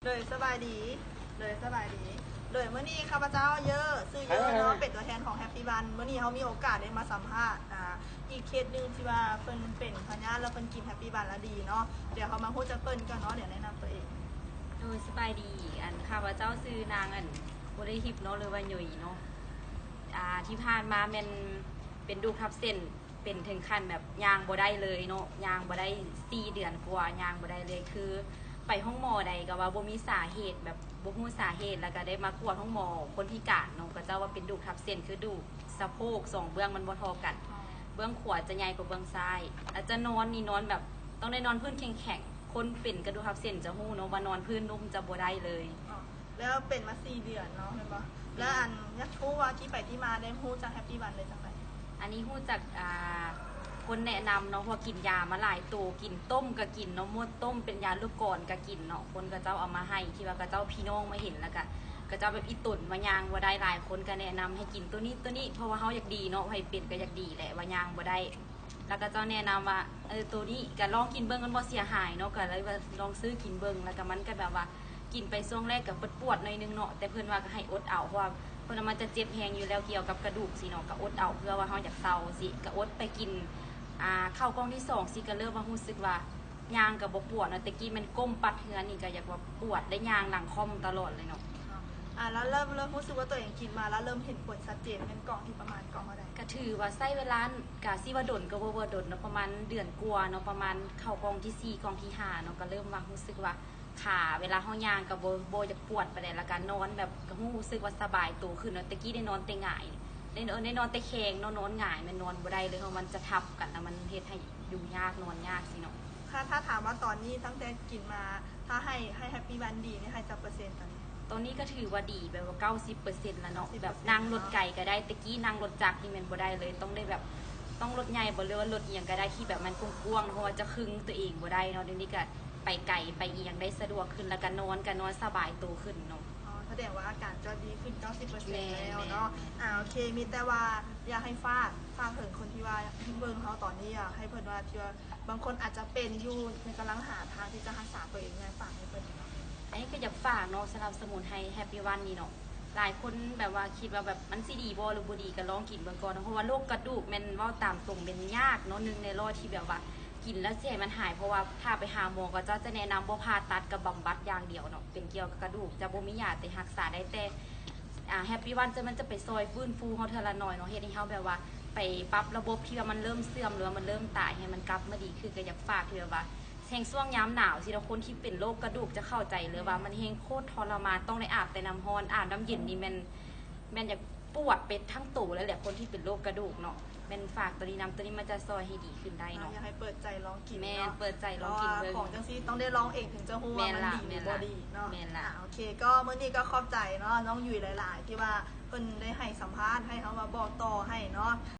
ໂດຍ ສະບາຍດີ ໂດຍ ສະບາຍດີ ໂດຍ ມື້ນີ້ຂ້າພະເຈົ້າເຢີ ຊື່ເຢີເນາະ ເປັນຕົວແທນຂອງ Happy One ມື້ນີ້ເຮົາມີໂອກາດໄດ້ມາສຳພາດ ອ່າ ອີກເຄສໜຶ່ງທີ່ວ່າເພິ່ນເປັນພະຍາດ ແລ້ວເພິ່ນກິນ Happy One ແລ້ວດີເນາະ ດຽວເຮົາມາຮູ້ຈັກເພິ່ນກ່ອນເນາະ ດຽວແນະນຳຕົວເອງ. ໂດຍ ສະບາຍດີ ອັນ ຂ້າພະເຈົ້າຊື່ນາງ ອັນ ບໍ່ໄດ້ຮິບເນາະ ຫຼືວ່າຫຍຸຍເນາະ ອ່າ ທີ່ຜ່ານມາແມ່ນເປັນດູກທັບເສັ້ນ ເປັນເຖິງຂັ້ນແບບຍ່າງບໍ່ໄດ້ເລີຍເນາະ ຍ່າງບໍ່ໄດ້ສີ່ເດືອນກວ່າ ຍ່າງບໍ່ໄດ້ເລີຍ ຄືໄປໂຮງໝໍໃດກໍວ່າບໍ່ມີສາເຫດ ແບບບໍ່ຮູ້ສາເຫດ ແລ້ວກໍໄດ້ມາກວດໂຮງໝໍຄົນພິການເນາະ ເຂົາເຈົ້າວ່າເປັນດູກທັບເສັ້ນ ຄືດູກສະໂພກສອງເບື້ອງມັນບໍ່ທໍ່ກັນ ເບື້ອງຂວາຈະໃຫຍ່ກວ່າເບື້ອງຊ້າຍ ແລ້ວຈະນອນນີ້ນອນແບບຕ້ອງໄດ້ນອນພື້ນແຂງໆ ຄົນເປັນກະດູກທັບເສັ້ນຈະຮູ້ເນາະວ່ານອນພື້ນນຸ້ມຈະບໍ່ໄດ້ເລີຍ. ແລ້ວເປັນມາສີ່ເດືອນເນາະ ແມ່ນບໍ່? ແລ້ວອັນ ຢາກຮູ້ວ່າທີ່ໄປທີ່ມາໄດ້ຮູ້ຈັກ Happy One ໄດ້ຈັ່ງໃດ? ອັນນີ້ຮູ້ຈັກ ອ່າ ຄົນແນະນຳເນາະ ເພາະວ່າກິນຢາມາຫຼາຍໂຕ ກິນຕົ້ມກໍກິນເນາະ ໝົດຕົ້ມ ເປັນຢາລູກກອນກໍກິນເນາະ ຄົນເຂົາເຈົ້າເອົາມາໃຫ້ ທີ່ວ່າເຂົາເຈົ້າພີ່ນ້ອງມາເຫັນ ແລ້ວກໍເຂົາເຈົ້າແບບອີ່ຕົນວ່າຍ່າງບໍ່ໄດ້ ຫຼາຍຄົນກໍແນະນຳໃຫ້ກິນໂຕນີ້ໂຕນີ້ ເພາະວ່າເຮົາຢາກດີເນາະ ໃຜເປັນກໍຢາກດີແຫຼະ ວ່າຍ່າງບໍ່ໄດ້ ແລ້ວເຂົາເຈົ້າແນະນຳວ່າ ເອີ ໂຕນີ້ກໍລອງກິນເບິ່ງ ມັນບໍ່ເສຍຫາຍເນາະ ກໍເລີຍວ່າລອງຊື້ກິນເບິ່ງ ແລ້ວກໍມັນກໍແບບວ່າ ກິນໄປຊ່ວງແລກກໍປວດໆໜ້ອຍໜຶ່ງເນາະ ແຕ່ເພິ່ນວ່າກໍໃຫ້ອົດເອົາ ເພາະວ່າເພິ່ນວ່າມັນຈະເຈັບແຮງຢູ່ແລ້ວ ກ່ຽວກັບກະດູກຊີ້ເນາະ ກໍອົດເອົາ ເພື່ອວ່າເຮົາຢາກເຊົາຊີ້ ກໍອົດໄປກິນ ອ່າ ເຂົ້າກ່ອງທີສອງຊີ້ ກໍເລີ່ມວ່າຮູ້ສຶກວ່າຍ່າງກໍບໍ່ປວດເນາະ ແຕ່ກີ້ແມ່ນກົ້ມປັດເຮືອນນີ້ກໍຢາກວ່າປວດ ໄດ້ຍ່າງຫຼັງຄ່ອມຕະຫຼອດເລີຍເນາະ. ອ່າ ແລ້ວເລີ່ມ ເລີ່ມຮູ້ສຶກວ່າຕົວເອງກິນມາ ແລ້ວເລີ່ມເຫັນຜົນຊັດເຈນ ແມ່ນກ່ອງທີ່ປະມານກ່ອງເທົ່າໃດ? ກໍຖືວ່າໃຊ້ເວລາ ກໍຊິວ່າດົນກໍບໍ່ ບໍ່ດົນເນາະ ປະມານເດືອນກວ່າເນາະ ປະມານເຂົ້າກ່ອງທີສີ່ ກ່ອງທີຫ້າເນາະ ກໍເລີ່ມວ່າຮູ້ສຶກວ່າ ຂາເວລາເຮົາຍ່າງກໍບໍ່ ບໍ່ຢາກປວດປານໃດ ແລ້ວກໍນອນແບບ ກໍຮູ້ສຶກວ່າສະບາຍໂຕຂຶ້ນເນາະ ແຕ່ກີ້ໄດ້ນອນແຕ່ຫງາຍ ໄດ້ ໄດ້ນອນແຕ່ແຄງເນາະ ນອນຫງາຍ ແມ່ນນອນບໍ່ໄດ້ເລີຍ ເພາະມັນຈະທັບກັນ ແລ້ວມັນເຮັດໃຫ້ຢູ່ຍາກ ນອນຍາກຊີ້ເນາະ. ຖ້າ ຖ້າຖາມວ່າຕອນນີ້ຕັ້ງແຕ່ກິນມາ ຖ້າໃຫ້ ໃຫ້ Happy One ດີນີ້ ໃຫ້ຈັກເປີເຊັນຕອນນີ້? ຕອນນີ້ກໍຖືວ່າດີ ແບບວ່າເກົ້າສິບເປີເຊັນແລ້ວເນາະ ເກົ້າສິບເປີເຊັນ ແບບນັ່ງລົດໄກກໍໄດ້ ແຕ່ກີ້ນັ່ງລົດຈັກນີ້ແມ່ນບໍ່ໄດ້ເລີຍ ຕ້ອງໄດ້ແບບ ຕ້ອງລົດໃຫຍ່ບໍ່ ຫຼືວ່າລົດອີ່ຫຍັງກໍໄດ້ທີ່ແບບມັນກວ້າງໆ ເພາະວ່າຈະຄຶງຕົວເອງບໍ່ໄດ້ເນາະ ດຽວນີ້ກໍ ໄປໄກໄປອີ່ຫຍັງໄດ້ສະດວກຂຶ້ນ ແລ້ວກໍນອນກໍນອນສະບາຍໂຕຂຶ້ນເນາະ. ອໍ ສະແດງວ່າອາການຈະດີຂຶ້ນເກົ້າສິບເປີເຊັນແລ້ວເນາະ. ອາ ໂອເຄ ມີແຕ່ວ່າຢາກໃຫ້ຝາກ ຝາກເຖິງຄົນທີ່ວ່າເບິ່ງເຮົາຕອນນີ້ ຢາກໃຫ້ເພິ່ນວ່າ ທີ່ວ່າບາງຄົນອາດຈະເປັນຢູ່ ແລະກຳລັງຫາທາງທີ່ຈະຮັກສາຕົວເອງ ຢາກຝາກໃຫ້ເພິ່ນເນາະ. ອັນນີ້ກໍຢາກຝາກເນາະ ສຳລັບສະໝຸນໄພ Happy One ນີ້ເນາະ ຫຼາຍຄົນແບບວ່າຄິດວ່າແບບມັນຊິດີບໍ່ ຫຼືບໍ່ດີ ກໍລອງກິນເບິ່ງກ່ອນເນາະ ເພາະວ່າໂລກກະດູກແມ່ນເວົ້າຕາມຕົງແມ່ນຍາກເນາະ ໜຶ່ງໃນຮ້ອຍທີ່ແບບວ່າ ກິນແລ້ວຊິໃຫ້ມັນຫາຍ ເພາະວ່າຖ້າໄປຫາໝໍ ເຂົາເຈົ້າຈະແນະນຳບໍ່ຜ່າຕັດ ກໍບຳບັດຢ່າງດຽວເນາະ ເປັນກ່ຽວກັບກະດູກ ຈະບໍ່ມີຢາໄປຮັກສາໄດ້ ແຕ່ ອ່າ Happy One ຈະ ມັນຈະໄປຊ່ອຍຟື້ນຟູເຮົາເທື່ອລະໜ້ອຍເນາະ ເຮັດໃຫ້ເຮົາແບບວ່າໄປປັບລະບົບທີ່ວ່າມັນເລີ່ມເສື່ອມ ຫຼືວ່າມັນເລີ່ມຕາຍ ໃຫ້ມັນກັບມາດີຂຶ້ນ ກໍຢາກຝາກທີ່ແບບວ່າ ແຮງຊ່ວງຍາມໜາວຊີ້ເນາະ ຄົນທີ່ເປັນໂລກກະດູກຈະເຂົ້າໃຈເລີຍວ່າມັນແຮງໂຄດທໍລະມານ ຕ້ອງໄດ້ອາບແຕ່ນ້ຳຮ້ອນ ອາບນ້ຳເຢັນນີ້ແມ່ນ ແມ່ນຢາກປວດໄປທັງໂຕເລີຍແຫຼະ ຄົນທີ່ເປັນໂລກກະດູກເນາະ ແມ່ນຝາກໂຕນີ້ນຳ ໂຕນີ້ມັນຈະຊ່ອຍໃຫ້ດີຂຶ້ນໄດ້ເນາະ. ຢາກໃຫ້ເປີດໃຈລອງກິນເນາະ ແມ່ນ ເປີດໃຈລອງກິນເບິ່ງ ຂອງຈັ່ງຊີ້ຕ້ອງໄດ້ລອງເອງເຖິງຈະຮູ້ວ່າມັນດີ ແມ່ນລະ ຫຼືບໍ່ດີເນາະ. ແມ່ນລະ ອາ ໂອເຄ ກໍມື້ນີ້ກໍຂອບໃຈເນາະ ນ້ອງຫຍຸຍຫຼາຍໆ ທີ່ວ່າເພິ່ນໄດ້ໃຫ້ສຳພາດ ໃຫ້ເຮົາມາບອກຕໍ່ໃຫ້ເນາະ.